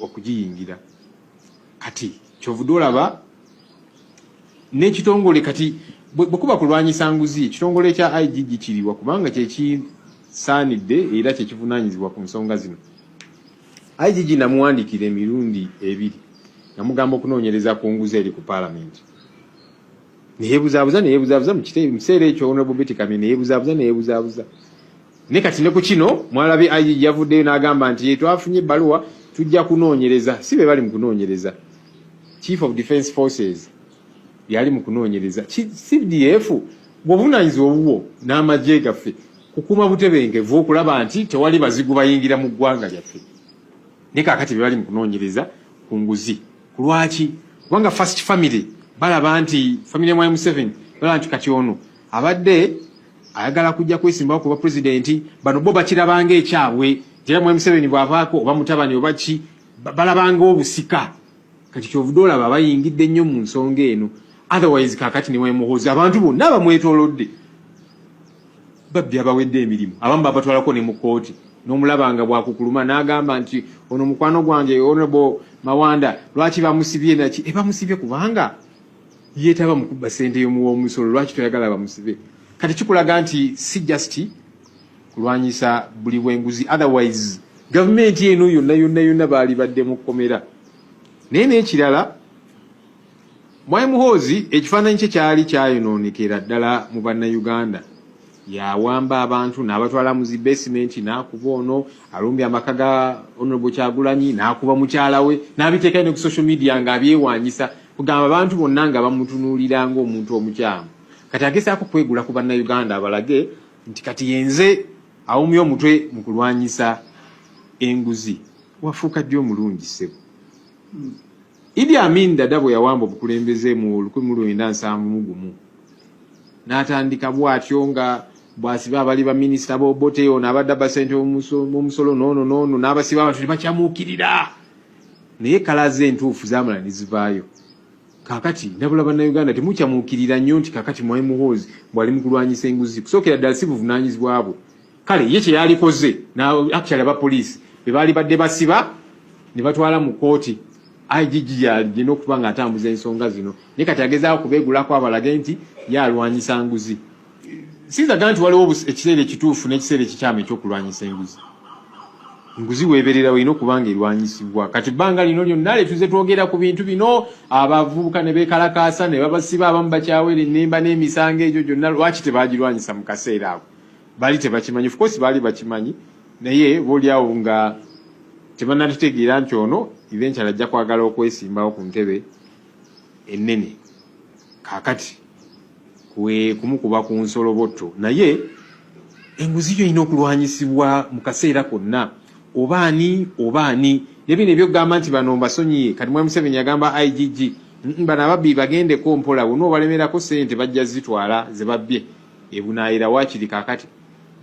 Okugiyingira kati kyovudde olaba n'ekitongole kati bwe kuba kulwanyisa nguzi, ekitongole kya IGG kiriwa? Kubanga kyekisaanidde era kyekivunaanyizibwa ku nsonga zino. IGG namuwandiikira emirundi ebiri, namugamba okunoonyereza ku nguzi eri ku paalamenti, neyebuzaabuza, neyebuzaabuza. Mu kiseera ekyo Honorable Betty Kamya neyebuzaabuza, neyebuzaabuza. Ne kati ne ku kino mwalabye IGG yavuddeyo n'agamba nti twafunye ebbaluwa, tujja kunoonyereza. Si be bali mu kunoonyereza, Chief of Defence Forces yali mu kunoonyereza. CDF bw'obuvunaanyizibwa obubwo n'amagye gaffe kukuuma butebenkevu, okulaba nti tewali bazigu bayingira mu ggwanga lyaffe. Naye kaakati be bali mu kunoonyereza ku nguzi. Ku lwaki? Kubanga First Family balaba nti family ya Museveni balaba nti kati ono abadde ayagala kujja kwesimbawo kuba pulezidenti. Bano bo bakirabanga ekyabwe era mwami Museveni bw'avaako oba mutabani oba ki, balabanga obusika. Kati kyovudde olaba bayingidde nnyo mu nsonga eno. Otherwise kaakati ne Muhoozi, abantu bonna abamwetoolodde babbi abawedde emirimu, abamu babatwalako ne mu kkooti, n'omulaba nga bwakukuluma n'agamba nti ono mukwano gwange Honorable Mawanda, lwaki bamusibye? Naki e bamusibye? Kubanga yeetaba mu kubba ssente y'omuwa omusolo. Lwaki toyagala bamusibe? Kati kikulaga nti si just kulwanyisa buli bwenguzi, otherwise gavumenti eno yonna yonna yonna baali badde mu kkomera. Naye n'ekirala, Mwami Muhoozi ekifaananyi kye kyali kyayonoonekera ddala mu Bannayuganda. Yawamba abantu n'abatwala mu zi basement, n'akuba ono, alumbye amaka ga Honorable Kyagulanyi, n'akuba mukyala we, n'abiteekayo ne ku social media ng'abyewanyisa, kugamba abantu bonna nga bamutunuulira ng'omuntu omukyamu. Kati agezaako kwegula ku Bannayuganda abalage nti kati yenze awumye omutwe mu kulwanyisa enguzi. Wafuuka ddi omulungi, ssebo? Idi Amin Dada bwe yawamba obukulembeze mu 1971, n'atandika bw'atyo nga bw'asiba abali baminisita b'Obote, ono abadde abasente omusolo, noono noono, n'abasiba, abantu ne bakyamuukirira, naye kalaze entuufu zaamala ne zivaayo. Kaakati ndabula Bannayuganda, temukyamuukirira nnyo nti kaakati Mwami Muhoozi bw'ali mu kulwanyisa enguzi. Kusookera ddala si buvunaanyizibwa bwe. Kale ye kye yalikoze, actually abapoliisi be baali badde basiba ne batwala mu kkooti. IGG yalina okuba ng'atambuza ensonga zino, naye kati agezaako kubeegulako abalage nti ye alwanyisa nguzi. Sinzaga nti waliwo ekiseera ekituufu n'ekiseera ekikyamu ekyokulwanyisa enguzi. Enguzi weeberera olina okuba nga erwanyisibwa. Kati bbanga lino lyonna letuze twogera ku bintu bino, abavubuka ne beekalakaasa ne babasiba, abamu bakyawera ennemba n'emisango egyo gyonna. Lwaki tebagirwanyisa mu kaseera ako? Baali tebakimanyi? Of course baali bakimanyi, naye boolyawo nga tebanatutegeera nti ono eventually ajja kwagala okwesimbawo ku ntebe ennene. Kaakati kwe kumukuba ku nsolobotto. Naye enguzi yo erina okulwanyisibwa mu kaseera konna, oba ani oba ani. Ne bino ebyokugamba nti bano mbasonyiye, kati Mwami Museveni yagamba IGG, bano ababbi bagendeko mpola, wona obalemerako sente bajja zitwala ze babbye ebunaayira, waakiri kaakati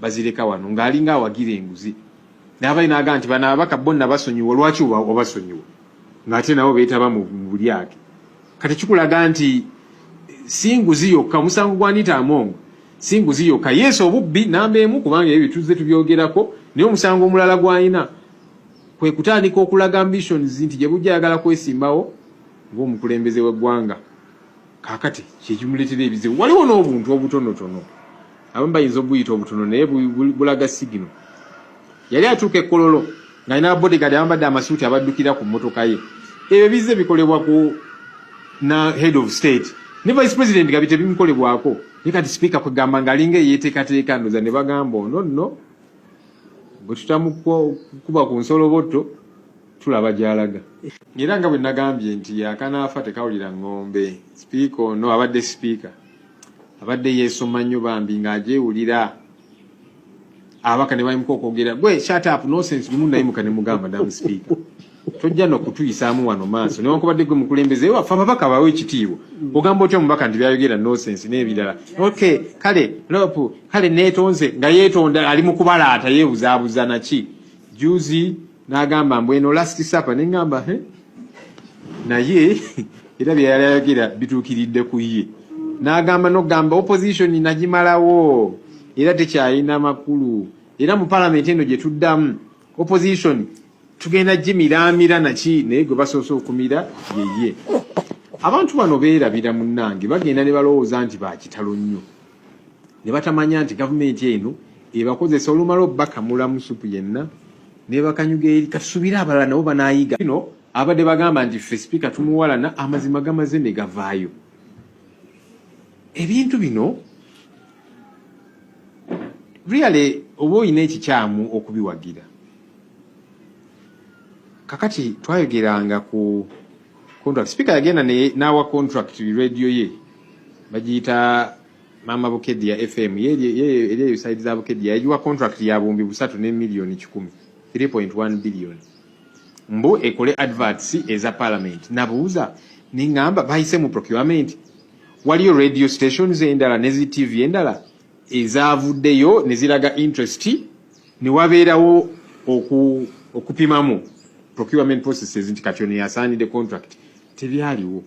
bazireka wano, ng'alinga awagira enguzi. N'abayo n'agamba nti bano ababaka bo nabasonyiwa. Lwaki obasonyiwa ng'ate nabo beetaba mu bulyake? Kati kikulaga nti si nguzi yokka. Omusango gwa Anita Among si nguzi yokka. Yesu, obubbi namba emu, kubanga ebyo tuzze tubyogerako. Naye omusango omulala gw'alina kwe kutandika okulaga ambitions nti gye bujja ayagala kwesimbawo ng'omukulembeze w'eggwanga. Kaakati kyekimuleetera ebizibu. Waliwo n'obuntu obutonotono, abamu bayinza obuyita obutono, naye bulaga signal. Yali atuuka ekkololo ng'alina bodyguard abambadde amasuuti abaddukira ku mmotoka ye. Ebyo bizze bikolebwa ku na head of state ne vice president, nga bitebimukolebwako. Naye kati speaker kwegamba ng'alinga eyeteekateeka ndoza ne bagamba ono nno bwe tutamukuba ku nsolobotto tulaba gy'alaga. Era nga bwe nagambye nti akanaafa tekawulira ŋŋombe, sipiika ono abadde sipiika abadde yeesoma nnyo bambi ng'agyewulira. Ababaka ne bayimuka okwogera, "Gwe shut up, nonsense." Lumu nayimuka ne mugamba, "Madam Speaker, tojja no kutuyisaamu wano maaso, newankubadde gwe mukulembeze waffe, ababaka bawe ekitiibwa. Ogamba otya omubaka nti byayogera nonsense n'ebirala?" Okay, kale lop, kale neetonze. Nga yeetonda, ali mu kubalaata, yeebuzaabuza. Naki juzi n'agamba mbu eno last supper, ne ŋŋamba, "He?" Naye era bye yali ayogera bituukiridde ku ye. N'agamba n'okugamba opposition nagimalawo era tekyalina makulu, era mu palamenti eno gye tuddamu opposition. Tugenda gimiramira naki, naye gwe basoose okumira yeye. Abantu bano beerabira munnange, bagenda ne balowooza nti bakitalo nnyo, ne batamanya nti gavumenti eno ebakozesa olumala obbakamulamu supu yenna nebakanyuga eri. Katusubire abalala nabo banaayiga. Bino abadde bagamba nti ffe sipiika tumuwalana, amazima gamaze ne gavaayo. Ebintu bino really oba olina ekikyamu okubiwagira. Kakati twayogeranga ku contract. Sipiika yagenda n'awa contract radio ye bagiyita Mama Bukedia FM, eri eyo side za Bukedia, yagiwa contract ya 3.1 miliyoni, 3.1 billion, mbu ekole adverts eza parliament. Nabuuza neŋŋamba, bayise mu procurement? Waliyo radio stations endala ne zi TV endala ezavuddeyo ne ziraga interest, ne wabeerawo okupimamu procurement processes nti kati ono yasaanidde contract? Tebyaliwo.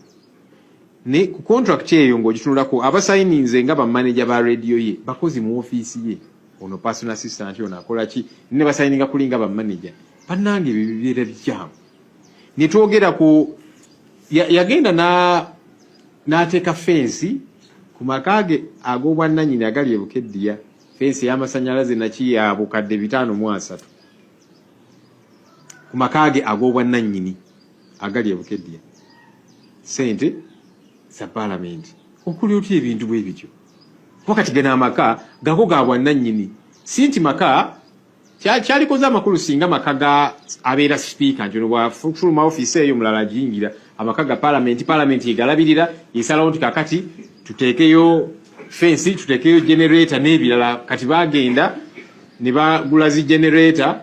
Ne ku contract eyo ng'ogitunulako, abasayininze nga bamaneja ba radio ye bakozi mu ofiisi ye, ono personal assistant, ono akola ki, ne basayininga kuli nga bamaneja. Bannange, ebyo bibeera bikyamu. Ne twogera ku yagenda n'ateeka fensi ku maka ge ag'obwannannyini agali e Bukeddiya, fensi ey'amasannyalaze naki ya 530,000 ku maka ge ag'obwannannyini agali e Bukeddiya, sente za paalamenti. Okuli otya ebintu bwe bityo? Kuba kati gano amaka gago ga bwannannyini, si nti maka kyalikoze amakulu singa maka ga abeera sipiika nti ono bwafuluma ofiisi eyo mulala agiyingira. Amaka ga paalamenti, paalamenti egalabirira, esalawo nti kakati tuteekeyo fensi, tuteekeyo generator n'ebirala. Kati bagenda ne bagula zi generator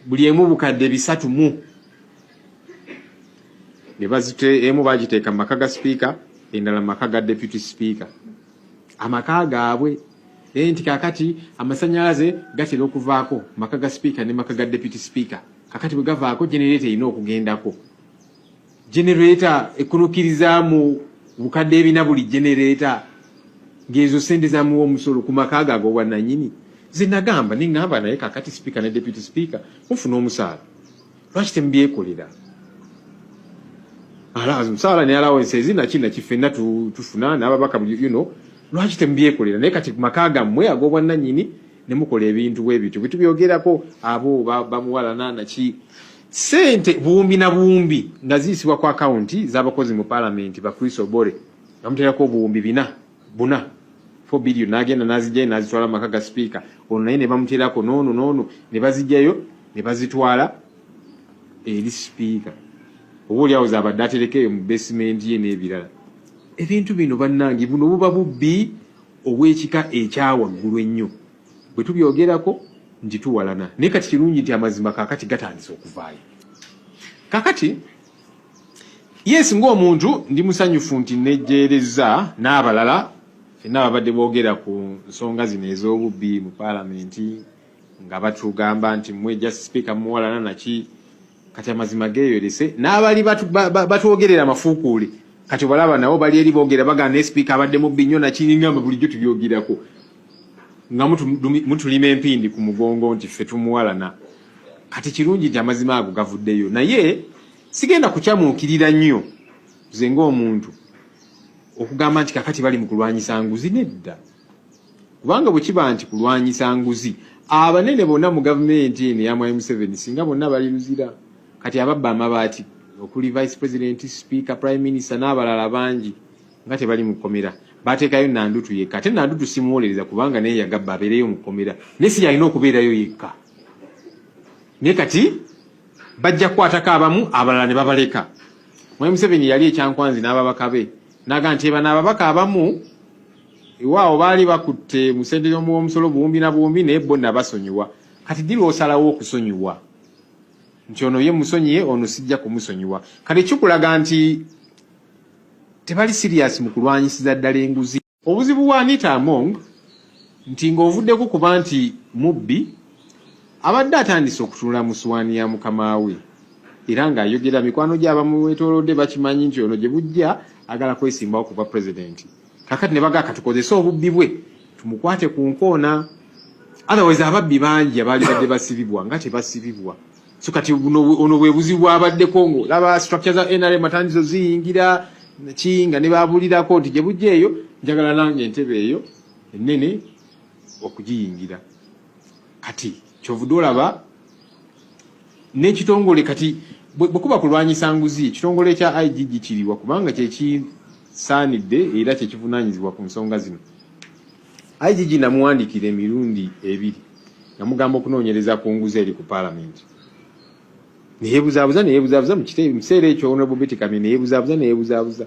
buli emu 300,000, ne bazite emu bagiteeka mu maka ga sipiika, endala mu maka ga deputy speaker, amaka gaabwe. Nti kakati amasanyalaze gatera okuvaako maka ga sipiika ne maka ga deputy speaker. Kakati bwe gavaako, generator erina okugendako. Generator ekunukiriza mu 400,000 buli generator, ng'ezo sente zamuwa omusolo ku maka ge ag'obwannannyini. Nze nagamba neŋŋamba, naye kakati sipiika ne deputy speaker mufuna omusaala, lwaki temubyekolera? Omusaala ne allowances naki naki ffenna tufuna n'ababaka, lwaki temubyekolera? Naye kati ku maka gammwe ag'obwannannyini ne mukola ebintu bwe bityo. Bwe tubyogerako, abo bamuwalana naki. Sente buwumbi na buwumbi nga ziyisibwa ku akawunti z'abakozi mu paalamenti. Ba Chris Obore bamuteerako obuwumbi 4 buna, 4 billion, n'agenda n'azijjayo n'azitwala mu maka ga sipiika. Ono naye ne bamuteerako n'ono n'ono, ne bazijjayo ne bazitwala eri sipiika, oba oliawo zabadde atereka eyo mu basement ye n'ebirala. Ebintu bino bannange, buno buba bubbi obw'ekika ekyawaggulu ennyo. Bwe tubyogerako nti tuwalana, naye kati kirungi nti amazima kaakati gatandise okuvaayo. Kakati yes, ng'omuntu ndi musanyufu nti nejjeereza n'abalala fenna ababadde boogera ku nsonga zino ez'obubbi mu paalamenti, nga batugamba nti mmwe just speaker muwalana naki. Kati amazima geeyolese, n'abali batwogerera amafuukuule kati obalaba nabo bali eri boogera, bagamba naye sipiika abadde mubbi nnyo nakiringamba. Bulijjo tubyogerako nga mutulima empindi ku mugongo nti ffe tumuwalana. Kati kirungi nti amazima ago gavuddeyo, naye sigenda kukyamuukirira nnyo nze ng'omuntu okugamba nti kakati bali mu kulwanyisa nguzi. Nedda, kubanga bwe kiba nti kulwanyisa nguzi, abanene bonna mu gavumenti eno eya Mwami Museveni singa bonna bali luzira. Kati ababba amabaati okuli vice president, speaker, prime minister n'abalala bangi nga tebali mu kkomera, bateekayo Nandutu yekka. Ate Nandutu simuwolereza, kubanga naye yagabba, abeereyo mu kkomera, naye si yalina okubeerayo yekka. Naye kati bajja kukwatako abamu, abalala ne babaleka. Mwami Museveni yali ekyankwanzi n'ababaka be naga nti bano ababaka abamu ewaawo baali bakutte mu ssente y'omuwomusolo buwumbi na buwumbi, naye bo nabasonyiwa. Kati ddi lw'osalawo okusonyiwa nti ono ye musonyiye, ono sijja kumusonyiwa? Kale kikulaga nti tebali serious mu kulwanyisiza ddala enguzi. Obuzibu bwa Anita Among nti ng'ovuddeko kuba nti mubbi, abadde atandise okutunula mu suwaani ya mukama we, era ng'ayogera mikwano gye abamwetoolodde bakimanyi nti ono gye bujja agala kwesimbawo kuba pulezidenti. Kakati ne bagaa katukozese obubbi bwe tumukwate ku nkoona. Otherwise ababbi bangi abaali badde basibibwa nga tebasibibwa. So kati ono bwe buzibu bwabaddeko, ng'olaba structure za NRM atandizo ziyingira ki nga ne babulirako nti gye bujja eyo njagala nange entebe eyo ennene okugiyingira. Kati kyovudde olaba n'ekitongole kati bwe kuba kulwanyisa nguzi, ekitongole kya IGG kiriwa? Kubanga kyekisaanidde era kyekivunaanyizibwa ku nsonga zino. IGG namuwandiikira emirundi ebiri, namugamba okunoonyereza ku nguzi eri ku paalamenti, neyebuzaabuza, neyebuzaabuza mu kiseera ekyo Honorable Betty Kamya neyebuzaabuza, neyebuzaabuza.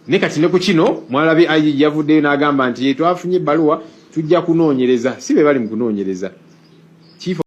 Ne kati ne ku kino mwalabye IGG yavuddeyo n'agamba nti twafunye ebbaluwa, tujja kunoonyereza. Si be bali mu kunoonyereza. Chief